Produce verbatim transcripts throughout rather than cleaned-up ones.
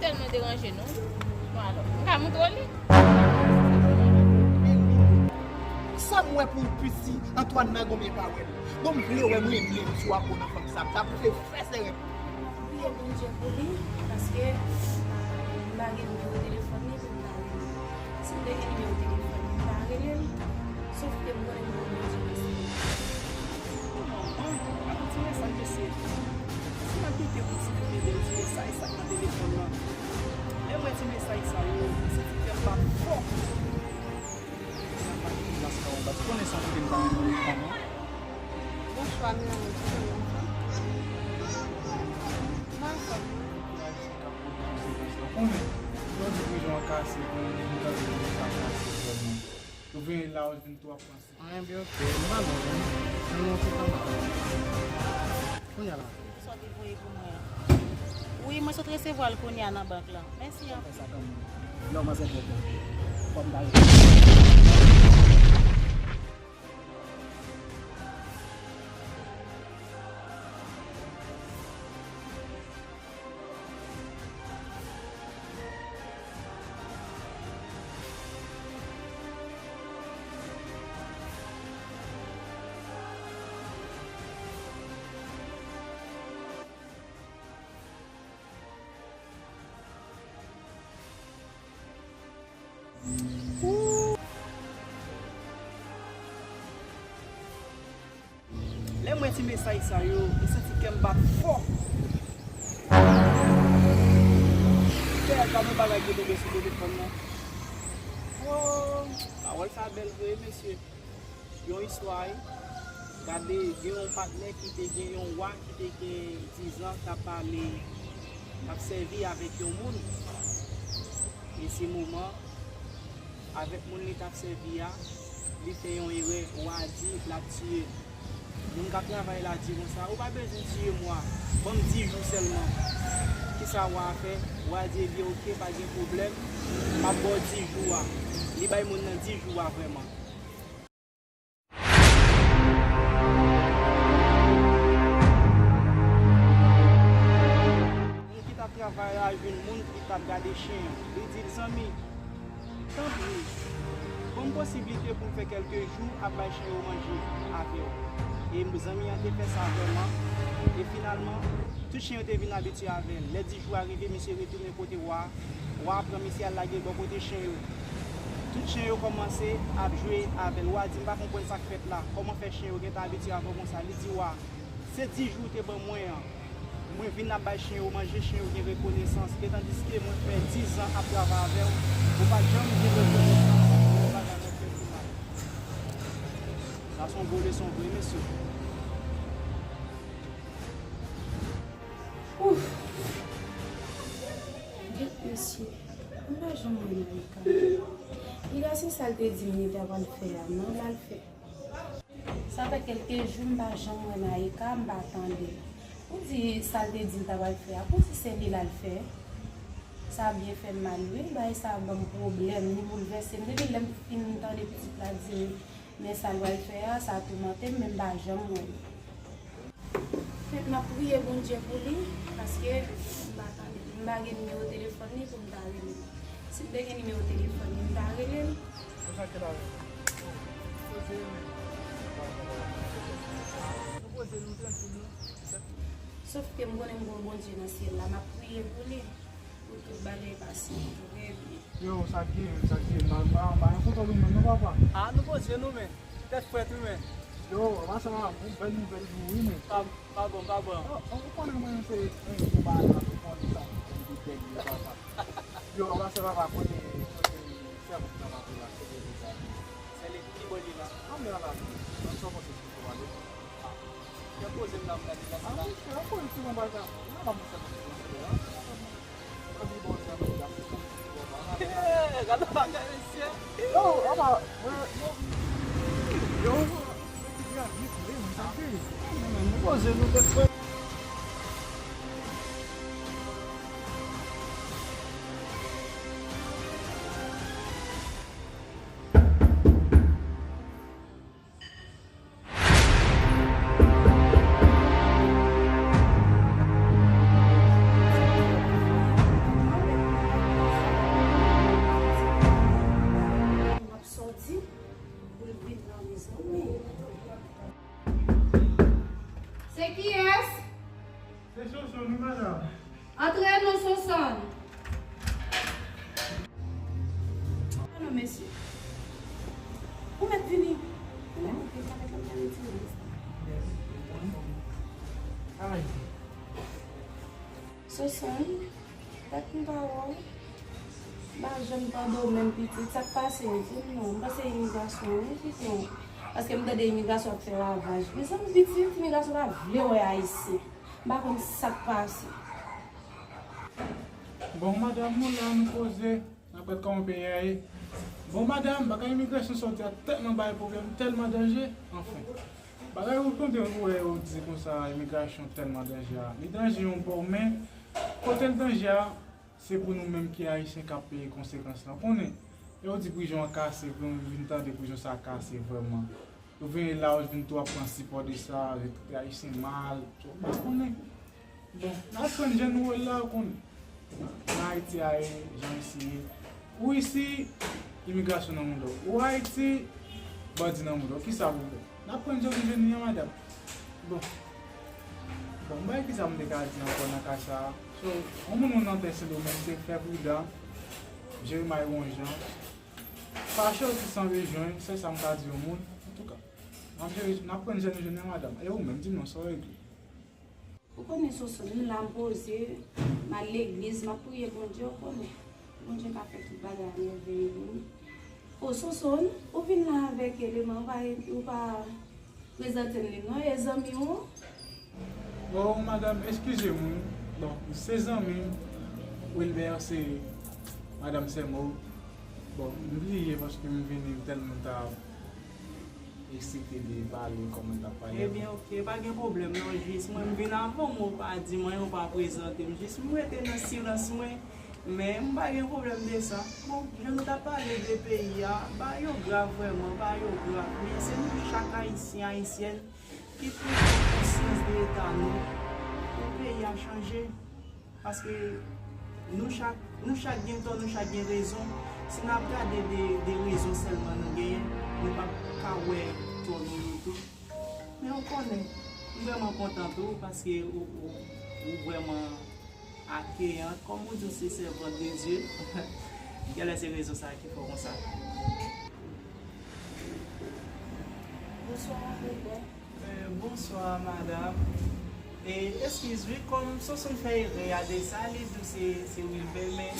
Tèlman deranje nou. Bon, alò, m ka montre w li? Sa m wè pou piti Antoine Magomè pa wè l. Bon, m vle wè mwen menm si w ap bon nan fanm sa. M t ap vle fè sere pou li. Priye Bondye pou li, paske m pa gen nimewo telefòn li pou m ta rele. Si m te gen nimewo telefòn li, m ta rele l. Sòf ke m konnen m gon Bondye nan sèl. Manman, gade yon ti mesaj mesye. Si m ap kite yon ti bebe bèl ti mesaj sa k nan telefòn nan. Lè m wè ti mesaj sa yo, m santi kè m bat fò. Sa pa gen plas ka w bat. Konnen sa kote m pa renmen w fanmi. Bonswa, Miranda, kòman w ye? Mwen anfòm. Konnen, lè w di prizon an kase, konnen depi w tande prizon sa kase vrèman. Ou vin la, ou vin tou ap panse. Anyen byen, ok. M pa bon, non. Mwen monte kanpe. Kounye a la. Sa w te voye pou mwen an. Wi, mwen sot resevwa l kounye a nan bank lan. Mèsi anpil. Fè sa kanmenm. Non, manzè twò bon. Fò m ta rete. Lè m wè ti mesaj sa yo, m santi kè m bat fò. Kè, gade yon bagay ki tonbe sou telefòn nan. Oh, pawòl sa bèl vre, mesye. Yon istwa, wi. Gade, gen yon patnè ki te gen yon wa ki te gen dizan k ap pale, k ap sèvi avèk yon moun. E se moman, avèk moun li t ap sèvi a, li fè yon erè, wa di l ap tiye l. Moun k ap travay la di konsa, ou pa bezwen tiye m wa, ban m dis jou sèlman. Kisa wa a fè? Wa a di, ebyen, oke, pa gen pwoblèm, m ap ba w dis jou a. Li bay moun nan dis jou a vrèman. Moun ki t ap travay la jwenn moun ki t ap gade chen an. Li di l, zanmi, tanpri, ban m posiblite pou m fè kèlke jou ap bay chen yo manje avè w. E zanmi an te fè sa vrèman. E finalman, tout chen yo te vin abitye avè l. Lè dis jou a rive, misye retounen kote wa a. Wa a pran misye al lage l bò kote chen yo. Tout chen yo kòmanse ap jwe avè l. Wa a di, m pa konprann sa k fèt la. Kòman fè chen yo gentan abitye avè w konsa? Li di, wa, se dis jou w te ban mwen an. Mwen vin ap bay chen yo manje, chen yo gen rekonesans. E tandiske mwen fè dizan ap travay avè w, ou pa t janm gen rekonesans. Yon bagay mwen fè pi mal. Sa se yon gwo leson vre, mesye. Ouf! Gèt mesye, m pa janm wè Marika. Piga se sa l te di m li ta pral fè a, non, l al fè. Sa fè kèlke jou m pa janm wè Marika, m pa tande l. Pou di sa l te di l ta pral fè a, pou di se li l al fè. Sa byen fè m mal, wi. Bagay sa ban m pwoblèm, li boulvèse m. Depi lè m fin tande pitit la di m, men sa l pral fè a, sa toumante m, men m pa janm wè l. Fèk m ap priye Bondye pou li, paske m pa tande li. M pa gen nimewo telefòn li pou m ta rele l. Si m te gen nimewo telefòn li, m ta rele l. Ou sa ki la menm? Poze nou. Nou poze nou trankil nou. Sòf ke m konnen m gon Bondye nan syèl la, m ap priye pou li. Pou tout bagay pase trè byen. Yo, sa k gen, sa k gen, m pa, m pa, m pa gen foto nou menm non, papa. A, nou poze nou, men. Tèt frèt, wi, men. Yo, papa, sa va, bon, bèl nouvèl pou ou, wi, men. Pa, pa bon, pa bon. Yo, ou konnen mwen, se, eh, se pa la, ou konnen sa, ou konnen dènye, papa. Yo, papa, sa va, kote, kote, sè mwen, sa va, la, kote, kote, sè li, ki bò li la? Ann ale la, nan sa w panse si w ale? Fè poze m la, m gade la. A, monchè, fè poze ti konpa sa. Nan la, monchè, monchè, monchè, la. Ann ale, bon, sa, monchè, la. Eh, gade bagay, mesye. Yo, apa, mwen, yo, yo, yo, poze nou tèt frè. E kiyès? Se Sonsonn, wi, madanm. Antre non, Sonsonn. Ann non, mesye. Ou mèt vini. Ou mèt vini avèk mwen nan ti. Ay. Sonsonn, dat m pa wè w. M pa janm tande w menm pitit. Sa k pase, di m non. M panse imigrasyon, wi, pitit. Paske m tande imigrasyon ap fè ravaj. Mezanmi, pitit, imigrasyon pa vle wè Ayisyen. M pa konn sa k pase. Bon, madanm, nou la, nou poze. N ap gad kòman peyi a ye. Bon, madanm, bagay imigrasyon sa w di a tèlman bay pwoblèm, tèlman danje. Anfen, bagay ou tande ou wè yo di konsa, imigrasyon tèlman danje a. Li danje yon bò, men kote l danje a, se pou nou menm ki Ayisyen k ap peye konsekans lan. Konnen, lè yo di prizon an kase, pou nou vin tande prizon sa a kase vrèman. Yo vin la, yo vin tou ap pran sipò de sa, yo trete Ayisyen mal, ou pa konnen. Bon, n ap jwenn jan nou wè l la, ou konnen. Nan Ayiti a ye, jan isi ye. Ou isi, imigrasyon nan mouda w. Ou Ayiti, bandi nan mouda w. Kisa pou fè? N ap pran jan nou jwenn li an, madanm. Bon. Bon, m pa wè kisa m te ka di ankò nan ka sa a. So, yon moun ou nan tè Sendomeng, se fè pridan, jere may ou yon jan. Pa chòti san bezwen, se sa m ka di yon moun. Antouka, n ap jere, n ap pran jan nou jwenn li an, madanm. E ou menm, di m non, sa w regle? Ou konnen Sonsonn, m la m poze, m al legliz, m ap priye Bondye, ou konnen. Bondye ka fè tout bagay a mèvèy pou nou. O Sonsonn, ou vin la avèk eleman, ou pa, ou pa prezante n li non, e zanmi w? O, madanm, eskize m, wi. Bon, se zanmi m, Wilbert, se madanm sè m. Bon, m bliye paske m vini tèlman ta eksite de pale kòman l t ap pale. Ebyen, oke, pa gen pwoblèm non, jis mwen m vin avan w, ou pa di m anyen, ou pa prezante m, jis m rete nan silans mwen, men m pa gen pwoblèm de sa. Bon, jan nou t ap pale de peyi a, bagay yo grav vrèman, bagay yo grav, men se nou chak Ayisyen, Ayisyèn, ki pou pran konsyans de eta nou, pou peyi a chanje. Paske nou chak, nou chak gen tò, nou chak gen rezon. Si n ap gade de, de rezon sèlman nou genyen, nou p ap ka wè tò nou yo tou. Men ou konnen, m vrèman kontan tou, paske ou, ou, ou vrèman akeyan. Kòm ou di, ou se sèvant de Dye. Genlè se rezon sa a ki fè w konsa. Bonswa, Wilbert. Eh, bonswa, madanm. Eh, eskiz, wi, kòm Sonsonn fè erè a de sa, li di w se, se Wilbert, men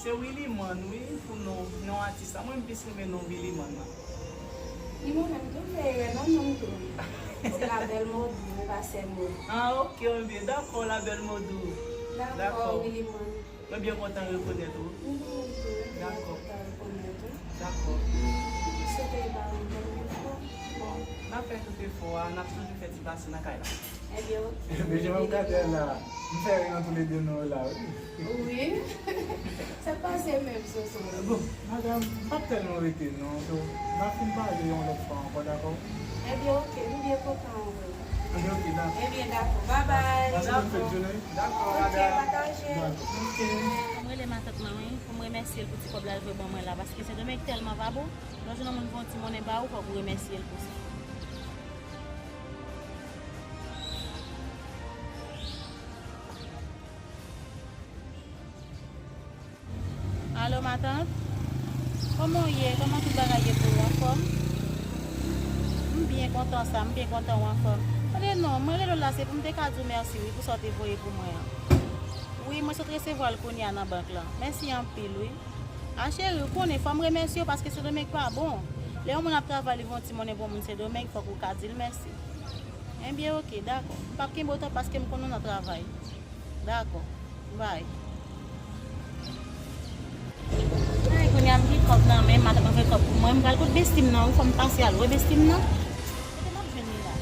se Williman, wi, pou non, non atis la. Mwen, m plis renmen non Williman nan. Ni mwen menm tou, m fè erè nan non m tou. Se Labèl Modou, e pa sè Modou. Ah, oke, oke, dakò, Labèl Modou. Dakò, dakò. Williman. Mwen byen kontan rekonèt ou. Mwen tou, mwen byen kontan rekonèt ou. Dakò. M swete w pa yon bèl efò. Bon, n ap fè tout efò a, n ap toujou fè ti pase nan kay la. Ebyen, oke. Ebyen, jan m ap gade a la, m fè ri nan toulede non yo la, wi. Wi. Sa k pase menm, Soso? Bon, madanm, m p ap tèlman rete non, so, n a fin pale yon lòt fwa ankò, dakò? Ebyen, oke, nou byen kontan wè w. Ebyen, oke, dakò. Ebyen, dakò. Babay. Pase bòn fèt jounen. Dakò, madanm. Pataje. Dakò. Oke. Fò m rele matant mwen, wi, pou m remèsye l pou ti kòb la l voye ban mwen la, paske Sendomeng tèlman pa bon. Lè w jwenn yon moun voye yon ti monnen ba ou, fòk ou remèsye l pou sa. Alo, matant? Kòman w ye? Kòman tout bagay ye pou ou? Anfòm? M byen kontan sa, m byen kontan ou anfòm. Tande non, mwen rele w la, se pou m te ka di w mèsi, wi, pou sa w te voye pou mwen an. Wi, mwen sot resevwa l kounye a nan bank lan. Mèsi anpil, wi. A, cheri, ou konnen, fò m remèsye w paske Sendomeng pa bon. Lè yon moun ap travay, li voye yon ti monnen pou yon moun Sendomeng, fòk ou ka di l mèsi. Ebyen, oke, dakò. M p ap kenbe w twòp paske m konn ou nan travay. Dakò. Bay. Ay, kounye a m gen kòb nan men m, matant mwen voye kòb pou mwen. M pral kot besti m nan, wi, fò m pase al wè besti m nan. Kote m ap jwenn li la?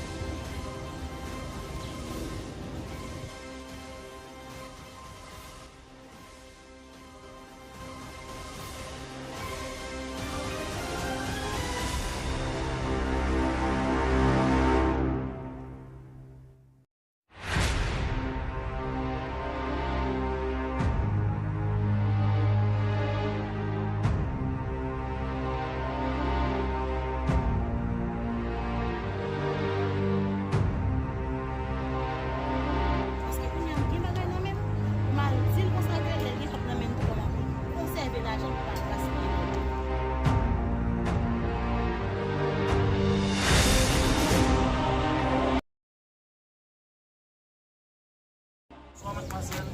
Mademoiselle.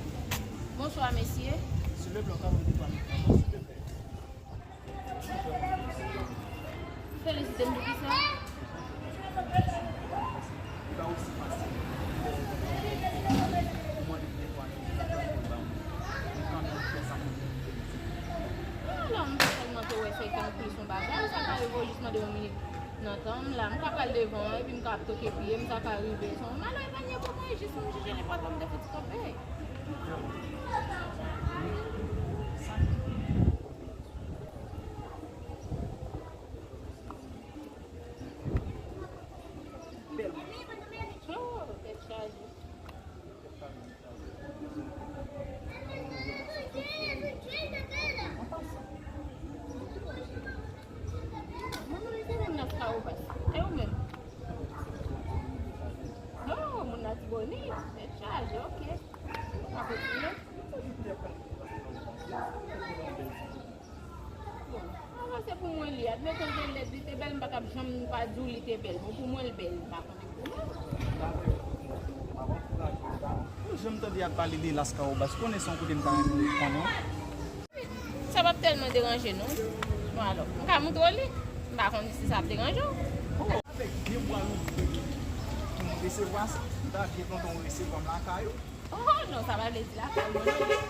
Bonswa, mesye. Silvouplè, ou ka ban m de twa minit, silvouplè. Felisite m pou kisa? Li pa osi fasil pou mande pou de twa minit pou l ban m. Ou kanmenm fè sa pou mwen. Alò, m pa tèlman te wè se te yon plis yon bagay, sa ka rive w jis mande yon minit nan tan m la. M ka pral devan an, epi m ka ap toke pye m, sa ka rive. Se yon malè epanye pou mwen, jis m jije l enpòtan m te fouti kanpe. Oh, tèt chaje. Mwen menm se moun Las Caobas. E ou menm? Oh, moun Latibonit. Tèt chaje, ok. N a kontinye. Bon, avan se pou mwen li. Admeton ke lèd li te bèl, m pa t ap janm pa di w li te bèl. Bon, pou mwen l bèl, m pa konnen pou nou. Ou janm tande y ap pale de Las Caobas, konnen se yon kote m ta renmen konnen. Sa p ap tèlman deranje nou. Bon, alò, m ka montre w li. M pa konn si sa ap deranje w. Oh, avèk de bwa louvri pou m resevwa sa, m ta byen kontan w resevwa m lakay ou. Oh, non, sa pa vle di lakay mwen, non.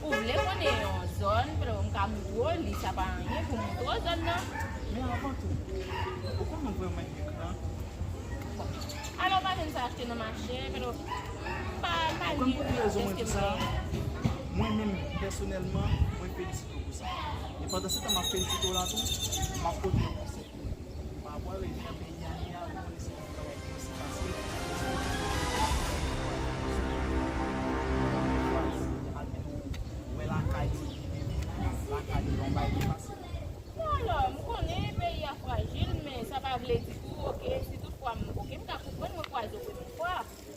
Ou vle konnen yon zòn, m ka montre w li, sa pa anyen pou m montre w zòn nan. Men avan tou, ou konnen m vrèman engra. Bon. Alò, w pa jwenn sa achte nan mache, m pa, m pa ni èske m vle. Mwen menm, pèsonèlman, mwen felisite w pou sa. E pandan se tan m ap felisite w la tou, m ap pote yon konsèy. Pa rapò avèk jan peyi a ye a, ou konnen se yon travay ki osi fasil. Wè lakay yo, lakay yo, yon bagay ki fasil. Bon, alò, m konnen peyi a frajil, men sa pa vle di tou, oke, si tout fwa m, oke, m ka konprann mwen kwaze w premye fwa.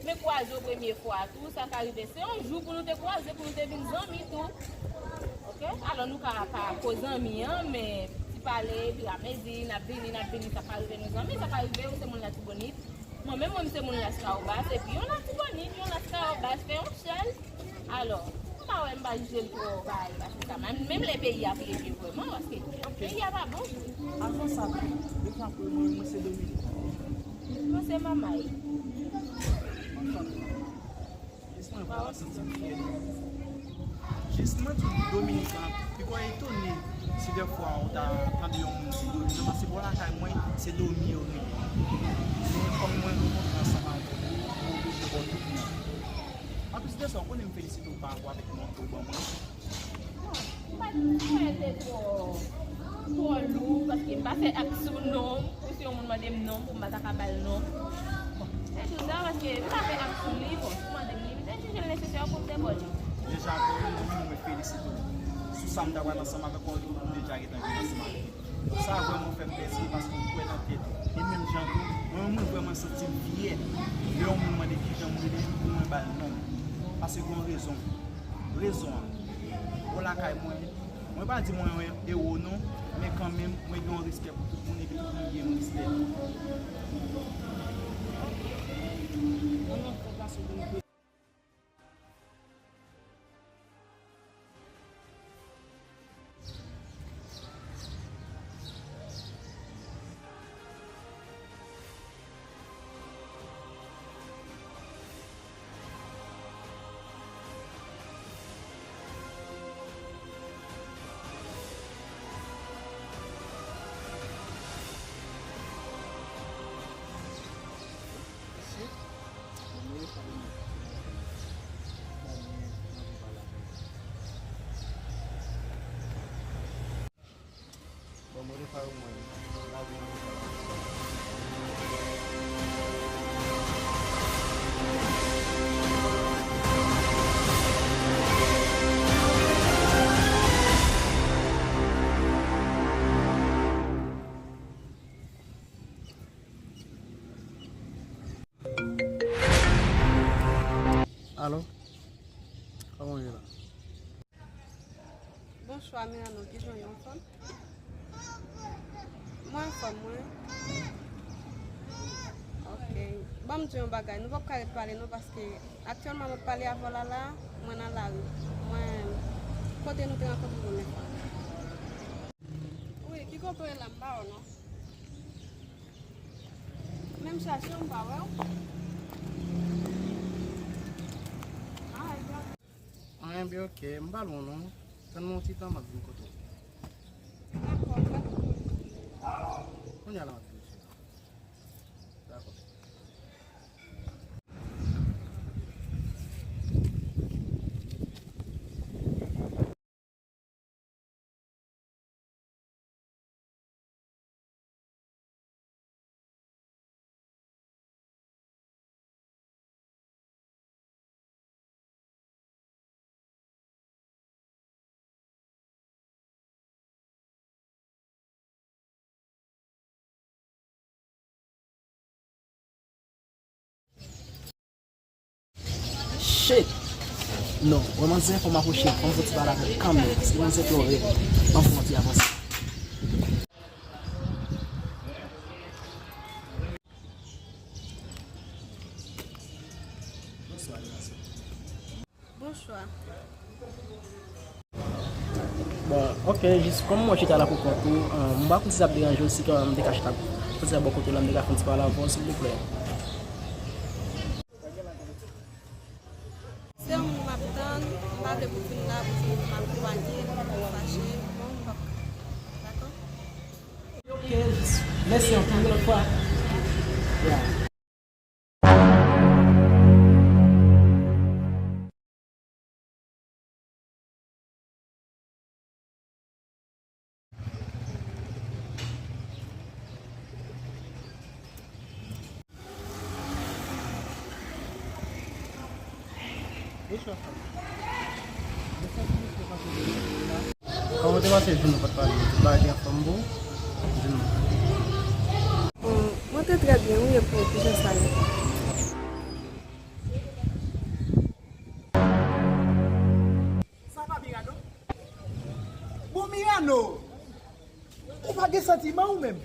Men kwaze w premye fwa tou, sa ka rive se yon jou pou nou te kwaze, pou nou te vin zanmi tou. Oke? Alò nou ka pa ko zanmi an, men ti pale, firamezi, n ap vini, n ap vini, sa ka rive nou zanmi, sa ka rive ou se moun Latibonit. Mwen menm, mwen se moun Las Caobas, epi yon Latibonit, yon Las Caobas, fè yon sèl. Alò, m pa wè, m pa jije l twò bay, paske sa, menm, menm lè peyi a plede vrèman, paske peyi a pa bon tou. Avan sa tou, depi apre mwen, mwen se Dominik. Mwen se Mamay. Jis mwen vrèman santi m fyè de ou. Jis mwen di w Dominiken an piko etone si dèfwa ou ta tande yon moun di Domi, non, paske bò lakay mwen, se Domi yo rele. Men kòm mwen rankontre ansanm avèk ou, mwen oblije ba w tout non. Anplis de sa, ou konnen m felisite w pa rapò avèk non ke w ban mwen. Bon, m pa t kwè te twò, twò lou, paske m pa fè ak sou non m. Pou si yon moun mande m non m, pou m pa ta ka ba l non m. Bon, se tou sa, paske m pa fè ak sou li, bon, si w mande m li, m te jije l nesesè pou m te ba w li. Deja, mwen menm, mwen felisite w. Sou sa, m ta pral ansanm avèk ou, ou deja gentan vin ansanm avèk li. Sa vrèman fè m plezi paske w kwè nan tèt ou. E menm jan tou, mwen menm, mwen vrèman santi m fyè lè yon moun mande kijan m rele m pou mwen ba l non m. Paske gen yon rezon. Rezon an, ou lakay mwen, mwen pa di mwen yon ewo non, men kanmenm, mwen gen yon respè pou tout moun epi tout moun gen yon respè. Bon, mwen te fè yo mwen. Lavi an. Alo? Kòman w ye la? Bonswa, men an nou, kijan w ye, w anfòm? Mwen anfòm, mwen. Ok. Ban m di w yon bagay, nou p ap ka ret pale non, paske aktyèlman m ap pale avè w la la, mwen nan lari. Mwen, kote nou te rankontre premyè fwa? Wi, ki kote w ye la, m pa wè w non. Men m chache w, m pa wè w. Ah, e byen. Anyen byen, ok, m pa lwen w non. Tann mwen yon ti tan, m ap vin kote w. Dakò, m pa kote w. Kounye a la, m ap vin sou. Dakò. Shit! Non, wè manzè, fò m apwoche l, fò m fè ti pale avè l kanmenm, paske manzè twò rèd. Ban m fè yon ti avanse. Bonswa, gason. Bonswa. Bon, ok, jis kòm mwen chita la pou kont ou, euh, m pa konn si sa ap deranje w, si ke m te ka chita kote sa bò kote w la, m te ka fè yon ti pale avè w, silvouplè. Se yon moun m ap tann, m pa vle pou fin la, pou fin mal konpanye, pou fache, bon, m p ap ka. Dakò? Ok, jis mèsi anpil, yon lòt fwa. Yeah. Kòman te pase jounen w pa t pale? Tout bagay te anfòm bro? Di m. Bon, mwen te trè byen, wi, epi kijan sa ye? Sa pa Mirano? Bon, Mirano! Ou pa gen santiman ou menm?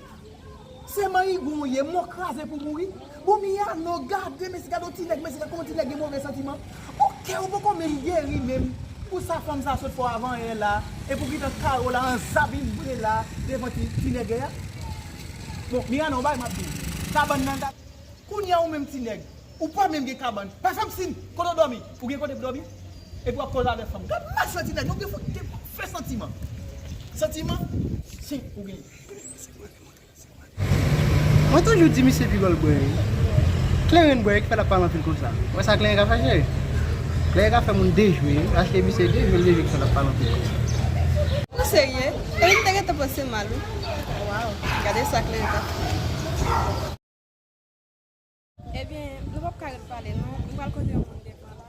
Se manyigon w ye, mò kraze pou mouri. Bon, Mirano, gade, mesye, gade yon ti nèg, mesye, gade kòman ti nèg gen move santiman. Ok, ou poko menm geri menm. Pou sa fanm sa sot fè w avan yè la, epi w gentan kare w la, an zabinbre la, devan ti, ti nèg la. Bon, Mirano, yon bagay m ap di w. Kabann nan, Kounye a ou menm ti nèg, ou pa menm gen kabann. Pa egzanp, si kote w dòmi, ou gen kote pou dòmi? Epi w ap koze avèk fanm. Gad machwè ti nèg, nou gen fòk gen fè santiman. Santiman, si ou gen. Mwen toujou di misye pi gòl bwè. Kleren bwè ki fè l ap pale anpil konsa. Ou wè sa Kleren ka fè cheri? Kleren ka fè moun dejwe, paske misye dejwe, l dejwe ki fè l ap pale anpil konsa. Ou serye? Epi m te gentan panse mal, wi. Waw, gade sa Kleren ka fè. Ebyen, nou p ap ka ret pale non. M pral kote yon moun devan la.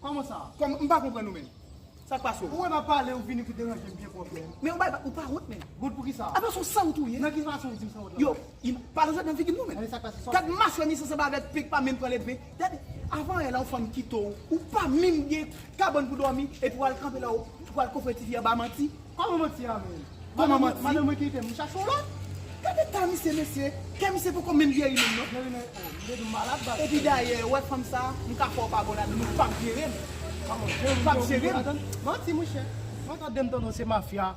Kòman sa? Kòman, m pa konprann ou menm. Sa k pase w? Ou wè m ap pale, ou vini pou deranje m byen pwòp, menn. Men ou bay, ou pa wont, menn. Wont pou kisa? Apa se w san wont ou ye? Nan ki fason ou di m san wont la? Yo, Pale jwèt nan figi m non, menn. Gad machwè misye sanble avèk pik pa menm pran ledven. Gade, avan yè la yon fanm kite w, ou pa menm gen kabann pou dòmi, epi w al kanpe la, ou al kofre tifi anba manti. Kòman manti a, menn? Kòman manti? Madanm mwen kite m, m chache w lòt. Gad eta misye, mesye. Kè misye poko menm geri menm non. Epi dayè, wè fanm sa, m ka fè w pa bon ladan, nou p ap jere m. P ap jere m. Manti, monchè. Mwen tande m tande w se mafya.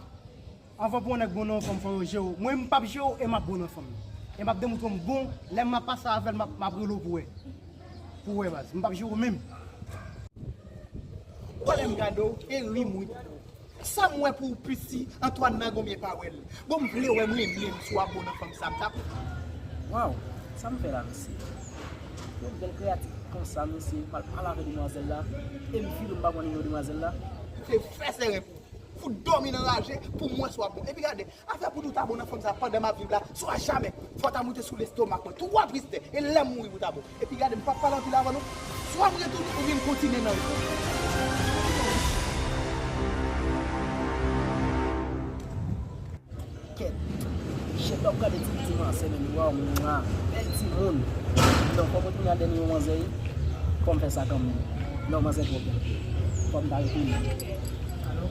Anvan pou yon nèg bon nan yon fanm, fò yo jere w. Mwen, m p ap jere w e m ap bon nan fanm nan. E m ap demoutre w m bon, lè m ap pase avè l, m ap, m ap rele w pou wè. Pou wè, baz. M p ap jere w menm. Wè lè m gade w, e ri m ri. Sa m wè pou ou piti, Antoine nan gon byen pa wè l. Bon, m vle wè m renmen m si w ap bon nan fanm sa, m t ap. Waw, sa m fè la, mesye? Yon bèl kreyati konsa, mesye, m al pale avè demwazèl la, e m vire m pa pran nimewo demwazèl la. Se fè seren pou ou. Fout dòmi nan raje pou m wè si w ap bon. Epi gade, afè pou di w ta bon nan fanm sa pandan m ap viv la, swa jamè, fò w ta moute sou lestomak mwen. Twa pistè, e lè m mouri pou w ta bon. Epi gade, m p ap pale anpil avè w non. Swa m retounen oubyen m kontinye nan ri. Kèt. Shit, lè w ap gade ti, ti manzè, men, waw, mwa, bèl timoun. Donk, fò m retounen al dènye yon manzè, wi. Fò m fè sa kanmenm. Non, manzè twò bèl. Fò m ta rete menm. Alo?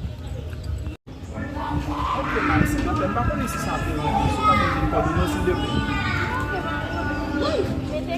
Ok, Max, silvouplè, m pa konnen si sa ap deranje w, si w ka kontinye kòdone w, silvouplè. Mete